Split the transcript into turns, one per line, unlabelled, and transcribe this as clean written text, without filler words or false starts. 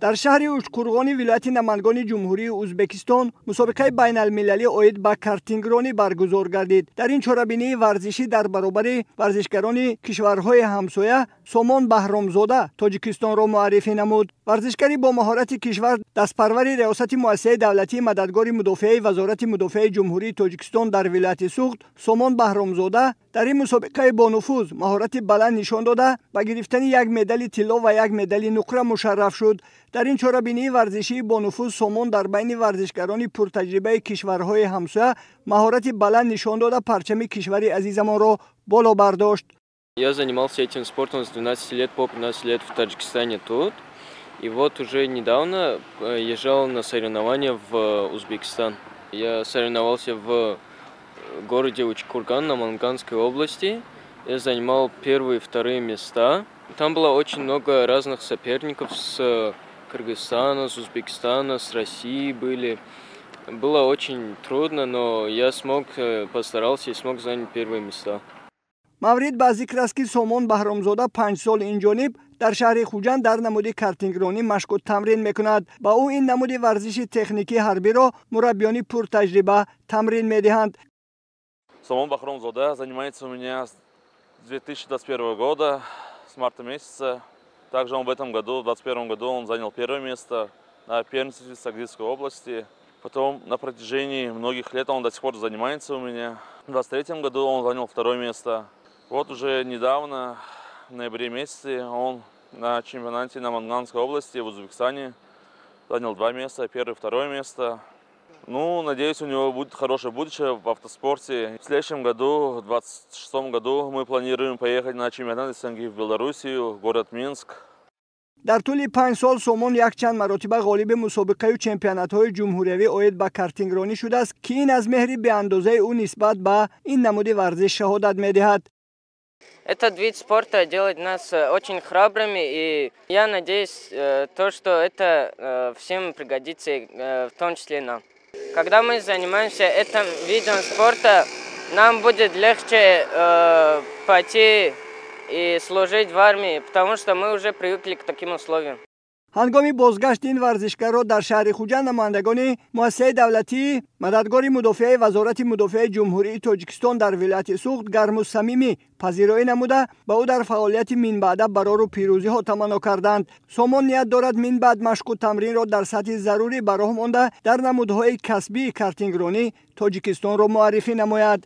Дар шаҳри Учқурғони вилояти Намангони Ҷумҳурии Ӯзбекистон мусобиқаи байналмилалӣ оид ба картингронӣ баргузор гардид. Дар ин чорабинии варзишӣ дар баробари варзишгарони кишварҳои ҳамсоя Сомон Баҳромзода Тоҷикистонро муаррифӣ намуд. Варзишгари бо маҳорати кишвар, дастпарвари Риёсати Муассисаи давлатии Мададгори мудофиаи Вазорати мудофиаи Ҷумҳурии Тоҷикистон дар вилояти Суғд Сомон Баҳромзода дар ин мусобиқаи бонуфуз маҳорати баланд нишон дода, ба гирифтани як медали тилло ва як медали нуқра мушарраф шуд. Дар ин чорабинии варзишии бонуфуз Сомон дар байни варзишгарони пуртаҷрибаи кишварҳои ҳамсоя маҳорати баланд нишон дода, парчами кишвари азизамонро боло бардошт.
Я занимался этим спортом с 12 лет по 15 лет в Таджикистане тут. И вот уже недавно езжал на соревнования в Узбекистан. Я соревновался в городе Учкурган Наманганской области. Я занимал первые и вторые места. Там было очень много разных соперников с Кыргызстана, с Узбекистана, с России были. Было очень трудно, но я смог, постарался и смог занять первые места.
Маврид ба зикр аст, ки Сомон Баҳромзода 5 сол инҷониб дар шаҳри Хуҷанд дар намуди картингронӣ машқу тамрин мекунад. Ба ӯ ин намуди варзиши техникии ҳарбиро мураббиёни пуртаҷриба тамрин медиҳанд.
Сомон Бахромзода занимается у меня с 2021 года, с марта месяца. Также он в этом году, в 2021 году, он занял первое место на первенстве Согдийской области. Потом на протяжении многих лет он до сих пор занимается у меня. В 2023 году он занял второе место. Вот уже недавно, в ноябре месяце, он на чемпионате Наманганской области в Узбекистане занял два места, первое и второе место. Ну, надеюсь, у него будет хорошее будущее в автоспорте. В следующем году, в 2026 году, мы планируем поехать на чемпионат СНГ в Белоруссию, в город Минск.
Дар тӯли 5 сол Сомон якчанд маротиба ғолиби мусобиқаю чемпионатҳои ҷумҳуриявӣ оид ба картингронӣ шудааст, ки ин аз меҳри беандозаи ӯ нисбат ба ин намуди варзиш шаҳодат медиҳад.
Этот вид спорта делает нас очень храбрыми, и я надеюсь, то, что это всем пригодится, в том числе и нам. Когда мы занимаемся этим видом спорта, нам будет легче пойти и служить в армии, потому что мы уже привыкли к таким условиям.
Ҳангоми бозгашти ин варзишгарро дар шаҳри Хуҷанд намояндагони Муассисаи давлатии Мададгори мудофиаи Вазорати мудофиаи Ҷумҳурии Тоҷикистон дар вилояти Суғд гарму самимӣ пазироӣ намуда, ба ӯ дар фаъолияти минбаъда барору пирӯзиҳо таманно карданд. Сомон ният дорад минбаъд машқу тамринро дар сатҳи зарурӣ ба роҳ монда, дар намудҳои касбии картингронӣ Тоҷикистонро муаррифӣ намояд.